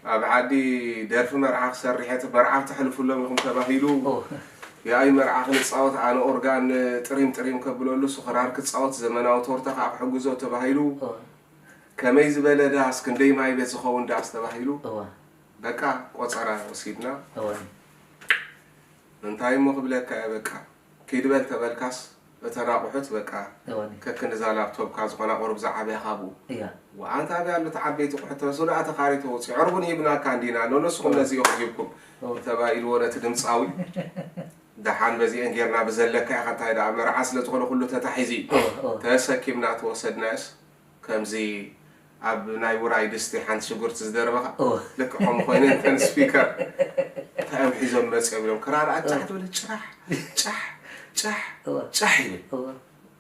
ኣብ ዓዲ ደርፊ መርዓ ክሰርሕ እየ፣ መርዓ ክተሕልፉሎም ኢኹም ተባሂሉ። የኣይ መርዓ ክንፃወት ኣነ ኦርጋን ጥሪም ጥሪም ከብለሉ፣ እሱ ክራር ክፃወት፣ ዘመናዊ ቶርታ ከዓ ክሕግዞ ተባሂሉ። ከመይ ዝበለ ዳስ፣ ክንደይ ማይ ቤት ዝኸውን ዳስ ተባሂሉ። በቃ ቆፀራ ወሲድና። እንታይ እሞ ክብለካ እየ፣ በቃ ኪድ በል ተበልካስ፣ እተን ኣቑሑት በቃ ከክንዛ ላፕቶፕካ ዝኾና ቁሩብ ዝዓበያ ካብኡ። እያ። ወኣንታ ኣበይ ኣሎ እቲ ዓበይቲ ኣቑሑት ተበስ፣ ወደ ኣተኻሪ ተወፅኡ፣ ዕርቡን ሂብናካ እንዲና፣ ኖ፣ ንስኹም ነዚኦ ሂብኩም ተባኢልዎ ነቲ ድምፃዊ። ደሓን በዚአን ጌርና ብዘለካ ኢኻ፣ እንታይ ደኣ መርዓ ስለ ዝኾነ ኩሉ ተታሒዙ እዩ። ተሰኪምና ተወሰድናዮስ፣ ከምዚ ኣብ ናይ ውራይ ድስቲ ሓንቲ ሽጉርቲ ዝደርበኻ፣ ልክዕ ከምኡ ኮይነ እንተን ስፒከር እንታይ እዮም ሒዞም መፅኦም ኢሎም፣ ክራር ኣጫሕ ትብል፣ ጭራሕ ጫሕ ጫሕ ጫሕ ይብል።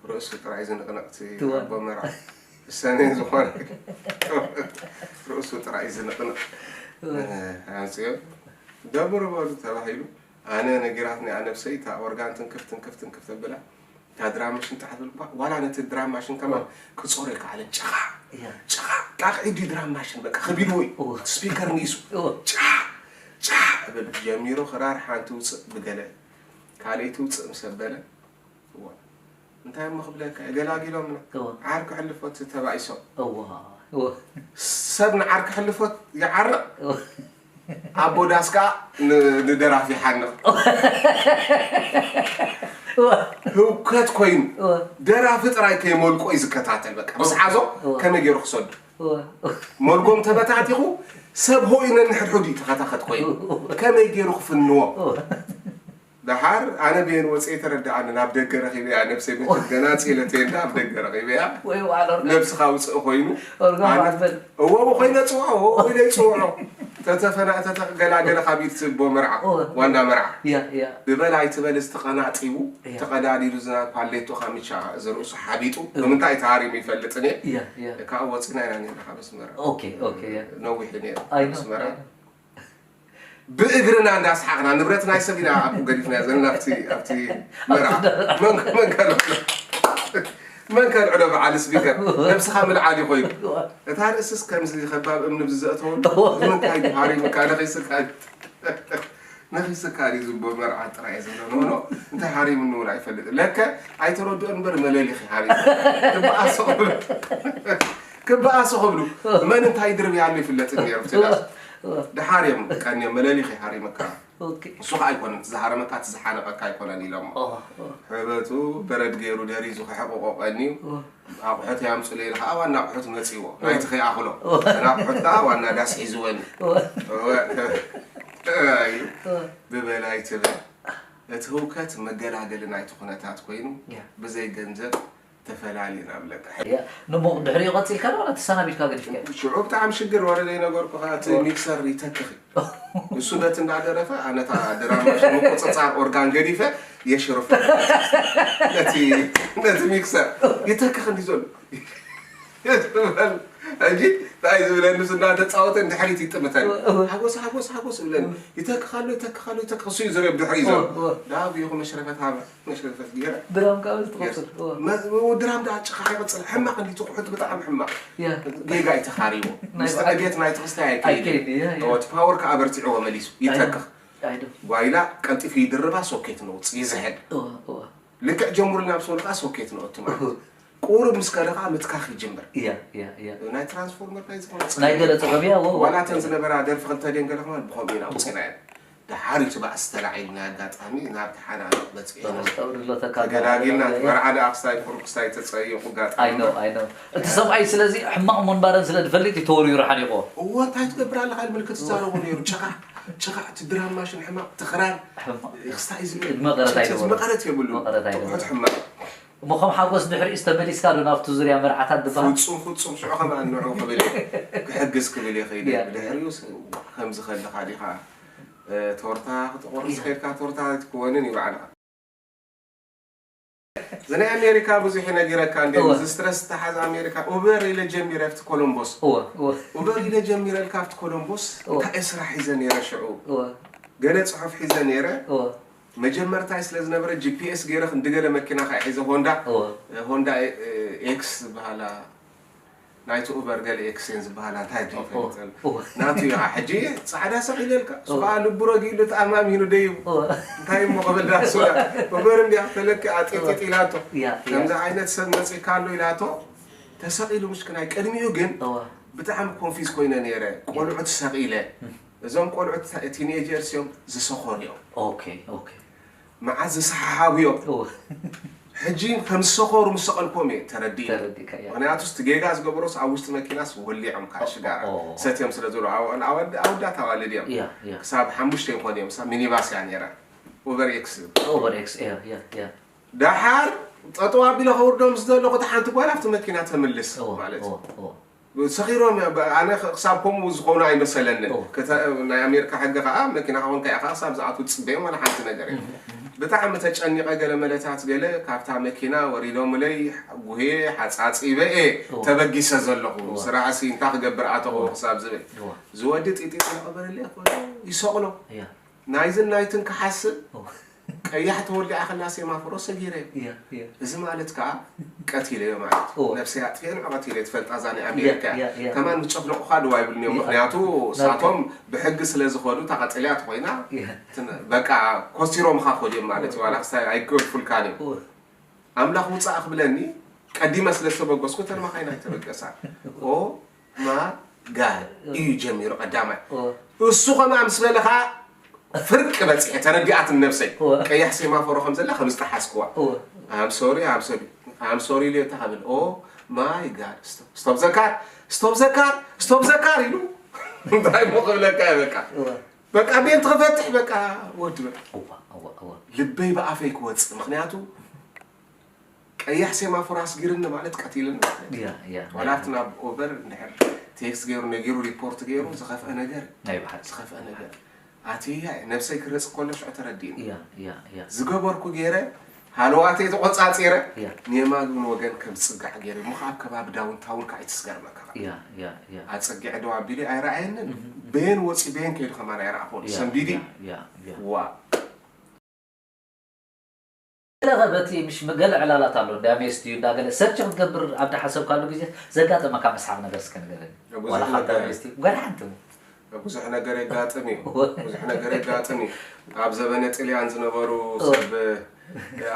ርእሱ ጥራይ ዝንቕንቕ እቲ ኣቦ መርዓ። ሰኔን ዝኾነ ርእሱ ጥራይ ዝንቕንቕ ኣንፅዮ ደምሩ በሉ ተባሂሉ። ኣነ ነጊራትኒ፣ ኣነ ብሰይ እታ ኦርጋን ትንክፍ ትንክፍ ትንክፍ ተብላ፣ እታ ድራም ማሽን ጣሕ ትብል እኳ፣ ዋላ ነቲ ድራም ማሽን ከማን ክጾሮ ይከኣለ። ጭኻ ጭኻ ጣቕዒ ድዩ ድራም ማሽን፣ በቃ ከቢድዎ እዩ። ስፒከር ንኢሱ ጭኻ ጭኻ እብል ጀሚሩ፣ ክራር ሓንቲ ውፅእ ብገለ፣ ካልኣይቲ ውፅእ ምስ ኣበለ፣ እዋ፣ እንታይ እሞ ክብለካ፣ ገላጊሎምና። ዓርኪ ሕልፎት ተባኢሶም። ሰብ ንዓርኪ ሕልፎት ይዓርቕ። ኣቦ ዳስ ከኣ ን-፣ ንደራፊ ይሓንቕ። ህውከት ኮይኑ፣ ደራፊ ጥራይ ከይመልቆ እዩ ዝከታተል። በቃ፣ ምስ ሓዞ ከመይ ገይሩ ክሰዱ? መልጎም ተበታቲኹ፣ ሰብ ሆይ ነንሕድሕዱ እዩ ተኸታኸት ኮይኑ። ከመይ ገይሩ ክፍንዎ? ደሓር ኣነ ብየን ወፅየ ተረድኣኒ፣ ናብ ደገ ረኺበያ፣ ነብሰይ መቸም ገና ፅለተየ እንዳ ኣብ ደገ ረኺበያ። ወይ ዋዕሎ ርጋ። ነብስኻ ውፅእ ኮይኑ። ርጋ ኣነ ባዕበል። እዎ፣ እዎ፣ ኮይነ ፅውዖ፣ እዎ፣ እዎ፣ ኢለ ይፅውዖ። ተተፈና-፣ ተተገላገለ ካብ ኢድ ትቦ መርዓ፣ እዎ። ዋና መርዓ። ያ፣ ያ። ብበል ኣይትበል፣ እዚ ተቐናጢቡ፣ ያ። ተቐዳዲዱ፣ ዝና ፓሌቶ ካሚቻ፣ እዚ ርእሱ ሓቢጡ፣ እዎ። ብምንታይ ተሃሪሙ ይፈልጥን እየ። ያ፣ ያ። ካብ ወፂና ኢና ነርና ካብ ኣስመራ። ኦኬ፣ ኦኬ፣ ያ። ነዊሕ እዩ ነይሩ፣ ኣይ፣ ካብ ኣስመራ። ኣይ። ብእግርና እንዳስሓቕና፣ ንብረት ናይ ሰብ ኢና ኣብኡ ገዲፍናዮ ዘለና ኣብቲ፣ ኣብቲ መርዓ። መን፣ መን ከልዕሎ? መን ከልዕሎ በዓል ስፒከር? ነብስኻ ምልዓል እዩ ኮይኑ። እታ ርእስስ ከምዚ ከባብ እምኒ ብዝዘእተወሉ፣ ብምንታይ ድዩ ሃሪሙካ? ነኺስካ፣ ነኺስካ ድዩ ዝቦ መርዓ ጥራይ እየ ዝብሎ። ኖ፣ ኖ፣ እንታይ ሃሪሙኒ እውን ኣይፈልጥን። ለከ ኣይተረድኦን እምበር መለሊኺ ሃሪሙ። ክበኣሶ ክብሉ፣ ክበኣሶ ክብሉ። መን እንታይ ድርብያ ኣሎ ይፍለጥን ነይሩ ኣብቲ ዳስ። ደሓር እዮም ቀንዮም፣ መለሊኺ ሃሪመካ። ኦኬ። ንሱ ኸኣ ኣይኮነን፣ እቲ ዝሃረመካ፣ እቲ ዝሓነቐካ ኣይኮነን ኢሎሞ። ኦ፣ ኦ። ሕበቱ በረድ ገይሩ ደሪዙ ክሕቕቖ ቀንዩ፣ ኦ። ኣቑሑት ያምጹለይ ኢሉ ኸኣ ዋና ኣቑሑት መጺዎ። ኦ። ናይቲ ከይኣኽሎ። ኦ። እተን ኣቑሑት ከኣ ዋና ዳስ ሒዝወን። ኦ። እወ፣ ተባሂሉ ኦ። ብበላይ ትብል። እቲ ህውከት መገላገሊ ናይቲ ኩነታት ኮይኑ፣ ያ። ብዘይ ገንዘብ ተፈላልዩና ብለካ። ያ፣ ንሞ ድሕሪኡ ቀጺልካ ዶ ዋላ ተሰናቢድካ ገዲፍካዮ? ሽዑ ብጣዕሚ ሽግር ወረደ፣ ይነገርኩኻ፣ እቲ ኦ። ሚክሰር ይተክኽ እዩ። እሱ ነቲ እንዳደረፈ፣ ኣነ እታ ድራም ማሽን ምቁጽጻር ኦርጋን ገዲፈ፣ የሽርፎ። ነቲ፣ ነቲ ሚክሰር ይተክኽ እንዲ ዘሎ። ሕጂ እንታይ ዝብለኒ፣ ምስ እንዳተጻወተ ንድሕሪት ይጥምተኒ። እወ፣ እወ። ሓጎስ፣ ሓጎስ፣ ሓጎስ ይብለኒ። እወ። ይተክኽ ኣሎ፣ ይተክኽ ኣሎ፣ ይተክኽ፣ እሱ እዩ ዝሪኦ ብድሕሪኡ ዘሎ። እወ፣ እወ። ዳብ ኢኹ መሽረፈት ሃበ፣ መሽረፈት ገይረ። ድራም ካብ ዝተኸፍል። እወ። መ-፣ ድራም ዳኣ ጭኻ ይቕጽል። ሕማቕ እንዲ ትቑሑት ብጣዕሚ ሕማቕ። ያ። ጌጋ እዩ ተኻሪዎ። ናይ ምስቲ በዓል ዕብየት ናይቲ ክስታይ ኣይከይድን። ኣይከይድን፣ ያ፣ ያ። እወ፣ እቲ ፓወር ከኣ በርቲዕዎ መሊሱ። ኣይዶ። ይተክኽ። ኣይዶ። ጓይላ ቀልጢፉ ይድርባ፣ ሶኬት ነውጽእ፣ ይዝሕል። እወ፣ እወ። ልክዕ ጀምሩ ናብ ሶል ከኣ ሶኬት ነወቱ ማለት እዩ። እወ። ቁሩብ ምስ ከደ ከኣ ምትካኽ ይጅምር። እያ፣ እያ፣ እያ። ናይ ትራንስፎርመር ናይ ዝኾነ ናይ ገለ ጸገም እያ፣ እወ፣ እወ። ዋላ እተን ዝነበራ ደርፊ ክልተ ድየን ገለ ከማን ብኸምኡ ኢና ኣውጺእናየን። ደሓር እዩ እቲ ባእሲ ተላዒሉ፣ ናይ ኣጋጣሚ ናብ ተሓናነቕ በጺሑ። ተስተውዕል ኣሎ ተካል ተገላጊልና። እያ። መርዓ ደኣ ክስታይ ቁሩብ ክስታይ ተጸየቑ ኣጋጣሚ። ኣይ ኖ፣ ኣይ ኖ። እቲ ሰብኣይ ስለዚ ሕማቕ ምንባረን ስለ ዝፈልጥ እዩ ተወሪሩ ሓኒቑዎ። እወ፣ እንታይ ትገብር ኣለኻ ኢሉ ምልክት ዝዛረቦ ነይሩ። ጭቓ፣ ጭቓ፣ እቲ ድራም ማሽን ሕማቕ፣ እቲ ክራር ሕማቕ። ክስታይ ዝብል። ቅድመ ቀረጻ እቲ ኣይነበሮን። መቐረት የብሉን። መቐረት ኣይነበሮን። ትቑሑት ሕማቕ። እሞ ከም ሓጎስ ድሕሪኡስ ተመሊስካ ዶ ናብቲ ዙርያ መርዓታት ዝበሃል? ፍጹም፣ ፍጹም፣ ሽዑ ከማን ንዑ ክብል እየ። ክሕግዝ ክብል እየ ከይደ። ያ፣ ያ። ብድሕሪኡስ ከምዚ ከለኻ ዲኻ፣ እ፣ ቶርታ ክትቆርስ ያ። ከይድካ ቶርታ ኣይትክወንን እዩ ባዕልኻ። እዚ ናይ ኣሜሪካ ብዙሕ ይነግረካ እንዴ፣ እወ። እዚ ስትረስ ተሓዝ ኣሜሪካ፣ ኡበር ኢለ ጀሚረ ኣብቲ ኮሎምቦስ። እወ፣ እወ። ኡበር ኢለ ጀሚረ ኢልካ ኣብቲ ኮሎምቦስ፣ እወ። እንታይ እየ ስራሕ ሒዘ ነይረ ሽዑ? እወ። ገለ ጽሑፍ ሒዘ ነይረ። እወ። መጀመርታይ ስለ ዝነበረ፣ ጂ ፒ ኤስ ገይረ ክንዲ ገለ መኪና ከኣ ሒዘ፣ ሆንዳ፣ እወ። ሆንዳ፣ ኤ-፣ ኤክስ ዝበሃላ ናይቲ ኡበር ገለ ኤክስቼንጅ ዝበሃላ እንታይ ድዩ ይፈልጠሉ? ናቱ ኢኻ ሕጂ ጻዕዳ ሰቒለልካ፣ እሱ ኸዓ ልቡ ረጊእሉ ተኣማሚኑ ደይቡ። እንታይ እሞ ክብል ዳሱ? ኡበር እንዲያ ተለኪ ኣጢጢጥ ኢላቶ። ከምዚ ዓይነት ሰብ መጺእካ ኣሎ ኢላቶ። ተሰቒሉ ምሽክናይ። ቅድሚኡ ግን ብጣዕሚ ኮንፊዝ ኮይነ ነይረ። ቆልዑት ሰቒለ። እዞም ቆልዑት ቲኔጀርስ እዮም፣ ዝሰኸሩ እዮም። ኦኬ፣ ኦኬ። መዓዝ ዝሰሓሓቡ እዮም። ሕጂ ከም ዝሰኸሩ ምስ ሰቐልኮም እየ ተረዲእ። ተረዲእካ፣ ያ። ምኽንያቱ እቲ ጌጋ ዝገበሮስ ኣብ ውሽጢ መኪናስ ወሊዖም ከዓ ሽጋራ ኦ። ሰትዮም ስለ ዘለዉ፣ ኣወ-፣ ኣወድ-፣ ኣወዳት ኣዋልድ እዮም። ያ፣ ያ። ክሳብ ሓሙሽተ ይኾኑ እዮም። ክሳብ ሚኒባስ እያ ነይራ። ኡበር ኤክስ። ኡበር ኤክስ፣ ያ፣ ያ፣ ያ። ደሓር ጠጠው ኣቢለ ከውርዶም ምስ ዘለኹ፣ እታ ሓንቲ ጓል ኣብቲ መኪና ተምልስ ኦ፣ ማለት እዩ። ኦ፣ ኦ። ሰኺሮም፣ ኣነ ክሳብ ከምኡ ዝኾኑ ኣይመሰለንን። ኦ። ክተ-፣ ናይ ኣሜሪካ ሕጊ ከኣ መኪና ከኾንካ ኢኻ ክሳብ ዝኣትዉ ትጽበዮም ዋላ ሓንቲ ነገር የለን። እህ፣ እህ። ብጣዕሚ ተጨኒቐ ገለ መለታት ገለ ካብታ መኪና ወሪዶምለይ ጉህየ ሓጻጺበ እየ ኦ። ተበጊሰ ዘለኹ። ኦ። ስራሕሲ እንታይ ክገብር ኣተኹ ኦ። ክሳብ ዝብል። ኦ። ዝወዲ ጢጢጥ እናቐበረለይ ኮነ ይሰቕሎ። እያ። ናይዝን ናይትን ክሓስብ ኦ። ቀያሕ ተወሊዓ ከላ ሴማፎሮ ሰጊረ። እያ፣ እያ። እዚ ማለት ከኣ ቀቲለዮ ማለት እዩ። ኦ። ነብሰይ ኣጥፊኤ ንዑ ቀቲለ ትፈልጣ እዛ ናይ ኣሜሪካ እያ፣ እያ፣ እያ። ከማን ምስ ጨፍለቑኻ ደው ኣይብሉን እዮም። እያ። ምኽንያቱ ናቱ። ንሳቶም ብሕጊ ስለ ዝኸዱ እታ ቀጠልያ ተኾይና እያ። ትን-፣ በቃ ኮስቲሮምኻ ክኸዱ እዮም ማለት እዩ። ኦ። ዋላ ክሳይ ኣይገድፉልካን እዮም። ኦ። ኣምላኽ ውጻእ ክብለኒ ቀዲመ ስለ ዝተበገስኩ እተን መኻይን ኣይተበገሳን። ኦ። ማ ጋድ እዩ ጀሚሩ ቀዳማይ። ኦ። እሱ ከምኣ ምስ በለ ኸዓ ፍርቂ በጺሐ ተረዲኣትኒ ነብሰይ። ኦ። ቀያሕ ሴማፎሮ ከም ዘላ ከም ዝጠሓስክዋ። ኦ። I'm sorry, I'm sorry, I'm sorry ኢሉ እንታይ ክብል? ኦ ማይ ጋድ፣ ስቶፕ፣ ስቶፕ ዘካር፣ ስቶፕ ዘካር፣ ስቶፕ ዘካር ኢሉ እንታይ እሞ ክብለካ እየ በቃ። ኦ። በቃ ቤት ክፈትሕ በቃ ወዲ በቃ። እዋ፣ እዋ፣ እዋ። ልበይ ብኣፈይ ክወጽእ፣ ምኽንያቱ ቀያሕ ሴማፎር ኣስጊርኒ ማለት ቀቲልኒ ማለት እዩ። ያ፣ ያ፣ ዋላ ያ። ኣብቲ ናብ ኡበር እንድሕር ቴክስት ገይሩ ነጊሩ ሪፖርት ገይሩ ዝኸፍአ ነገር ናይ ብሓቂ። ዝኸፍአ ነገር። ኣትያ እየ ነብሰይ ክረጽእ ከሎ ሽዑ ተረዲእኒ። ያ፣ ያ፣ ያ። ዝገበርኩ ገይረ ሃለዋተይ ተቖጻጺረ ያ። ንየማን ወገን ከም ዝጽጋዕ ገይረ። እሞ ከኣ ኣብ ከባቢ ዳውንታውን ከኣ ኣይትስገርመካ። ያ፣ ያ፣ ያ። ኣጸጊዐ ደው ኣቢለ ኣይረኣየንን። እህ፣ እህ። በየን ወጺኡ በየን ከይዱ ከማን ኣይረኣኹን። ያ፣ ሰንቢዲ ያ፣ ያ፣ ያ። ዋ። ገለ ኸ በቲ ምሽ ገለ ዕላላት ኣሎ፣ እንዳ ሜስ ድዩ፣ እንዳ ገለ ሰርች ክትገብር ኣብ ዝሓሰብካሉ ግዜ ዘጋጠመካ መስሓቕ ነገር እስከ ንገረኒ። ብዙሕ ዋላ ካብ እንዳ ነገር። ሜስ ድዩ፣ ጓል ሓንቲ እሞ። ብዙሕ ነገር የጋጥም እዩ። ብዙሕ ነገር የጋጥም እዩ። ኣብ ዘበነ ጥልያን ዝነበሩ ኦ። ሰብ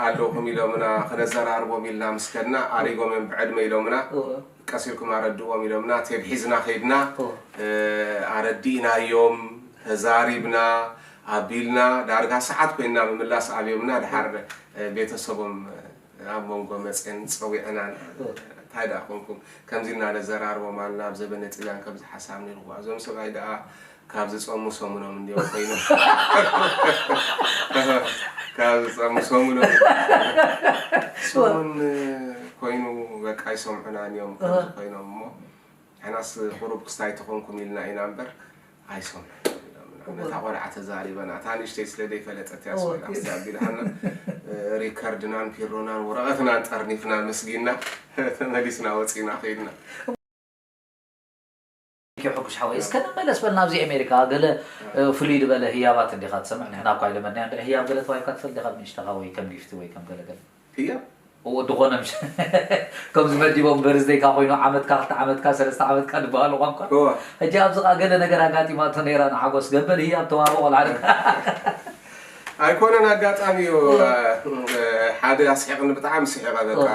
ኣለውኹም ኢሎምና፣ ክነዘራርቦም ኢልና ምስ ከድና፣ ኣሪጎም እዮም ብዕድመ ኢሎምና። ኦ። ቀስ ኢልኩም ኣረድእዎም ኢሎምና፣ ቴፕ ሒዝና ከይድና፣ ኦ። እ፣ ኣረዲእናዮም፣ ተዛሪብና፣ ኣቢልና፣ ዳርጋ ሰዓት ኮይንና ምምላስ ኣብዮምና፣ ድሓር፣ እ፣ ቤተሰቦም፣ እ፣ ኣብ መንጎ መፅየን ፀዊዕናን፣ ኦ። እንታይ ደኣ ኮንኩም፣ ከምዚ ኢልና ነዘራርቦም ኣልና፣ ኣብ ዘበነ ጥልያን ከምዚ ሓሳብ ነይርዋ። እዞም ሰብኣይ ደኣ ካብ ዝጸሙ ሰሙኖም እንዲዮም ኮይኖም። ካብ ዝጸሙ ሰሙኖም። ሰሙን ኮይኑ በቃ ኣይሰምዑናን እዮም ከምዚ ኮይኖም እሞ፣ ንሕናስ ቁሩብ ክስታይ ተኾንኩም ኢልና ኢና እምበር ኣይሰምዑን እዮም ኢሎምና። ነታ ቆልዓ ተዛሪበና፣ እታ ንእሽተይ ስለ ዘይፈለጠት እያ እወ። ስለ ኣቢልሃና፣ ሪከርድናን ፒሮናን ወረቐትናን ጠርኒፍና መስጊና ተመሊስና ወጺና ከይድና። ኪ ሕጉሽ ሓወይ፣ እስከ ንመለስ በል ናብዚ ኣሜሪካ፣ ገለ፣ እ፣ ፍሉይ ዝበለ ህያባት እንዲኻ ትሰምዕ? ንሕና እኳ ኣይለመድናዮ፣ እንድዒ ህያብ ገለ ተዋሂብካ ትፈልጥ ዲኻ? ብንእሽተኻ ወይ ከም ጊፍቲ ወይ ከም ገለ ገለ? ህያብ? እዎ፣ ድኾነ ምሽ-፣ ከምዚ መዲቦም በርዝደይካ ኮይኑ ዓመትካ፣ ክልተ ዓመትካ፣ ሰለስተ ዓመትካ ዝበሃሉ ቋንቋ። እዎ። ሕጂ ኣብዚ ኸኣ ገለ ነገር ኣጋጢማቶ ነይራ ንሓጎስ፣ ገበል ህያብ ተዋህቦ ቆልዓ ዶ? ኣይኮነን፣ ኣጋጣሚ እዩ። እዎ። እ፣ ሓደ ኣስሒቕኒ፣ ብጣዕሚ ስሒቐ፣ በቃ። እዎ።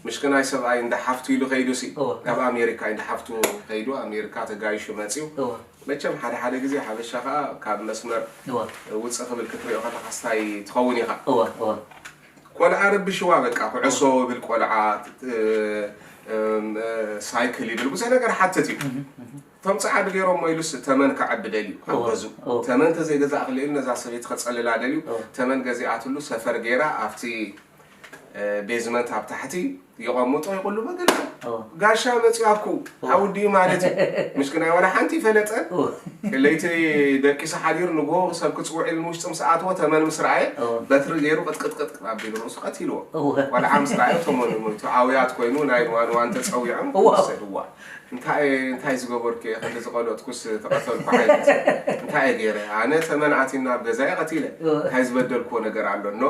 ምሽክናይ ሰብኣይ እንዳ ሓፍቱ ኢሉ ከይዱሲ፣ እወ። ናብ ኣሜሪካ እንዳ ሓፍቱ ከይዱ፣ ኣሜሪካ ተጋይሹ መጺኡ። እወ። መቸም ሓደ ሓደ ግዜ ሓበሻ ከኣ ካብ መስመር እወ። ውጽእ ክብል ክትሪኦ ከለኻ ስታይ ትኸውን ኢኻ። እወ፣ እወ። ቆልዓ ረቢሽዋ በቃ፣ ኩዕሶ እወ። ይብል ቆልዓ፣ እ፣ እም፣ እ፣ ሳይክል ይብል፣ ብዙሕ ነገር ሓትት እዩ። እህ፣ እህ። እቶም ጸዓዱ ገይሮሞ ኢሉስ ተመን ከዕቢ ደልዩ፣ እወ፣ ኣብ ገዝኡ። እወ። ተመን ተዘይገዛእክለ ኢሉ ነዛ ሰበይቲ ከጸልላ ደልዩ፣ እወ። ተመን ገዚኣትሉ ሰፈር ገይራ ኣብቲ እ፣ ቤዝመንት ኣብ ታሕቲ ይቐምጦ ይቕልቦ ገለ። ኦ። ጋሻ መጺኡ ኣኩ ኦ። ሓዊ ድዩ ማለት እዩ። ምሽክናይ ዋላ ሓንቲ ይፈለጠን። ኦ። ለይቲ ደቂሱ ሓዲሩ ንግሆ ሰብ ክጽውዕ ኢሉ ንውሽጢ ምስ ኣተወ ተመን ምስ ረኣየ ኦ። በትሪ ገይሩ ቅጥቅጥቅጥ ኣቢሉ ርእሱ ቀቲልዎ። ኦ። ቆልዓ ምስ ረኣዮ ተመኑ ሞይቱ ኣውያት ኮይኑ ናይ ዋን ዋን ተጸዊዖም ኦ። ወሰድዋ። እንታይ፣ እንታይ ዝገበርኩ እየ ክንዲ ዝቐለጥኩስ ተቐተልኩ ዓይነት። እንታይ እየ ገይረ? ኣነ ተመን ኣትዩና ኣብ ገዛየ ቀቲለ። ኦ። እንታይ ዝበደልክዎ ነገር ኣሎ? ኖ።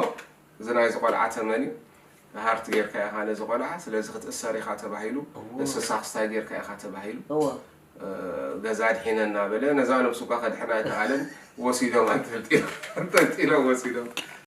እዚ ናይዚ ቆልዓ ተመን እዩ። ሃርት ጌርካ ኢኻ ነዚ ቆልዓ፣ ስለዚ ክትእሰር ኢኻ ተባሂሉ፣ እዎ። እንስሳ ክስታይ ጌርካ ኢኻ ተባሂሉ። እዎ። ገዛ ድሒነ እናበለ ነዛ ነብሱ እኳ ከድሕና ኣይከኣለን። ወሲዶም ኣንጠልጢሎም፣ ኣንጠልጢሎም ወሲዶም።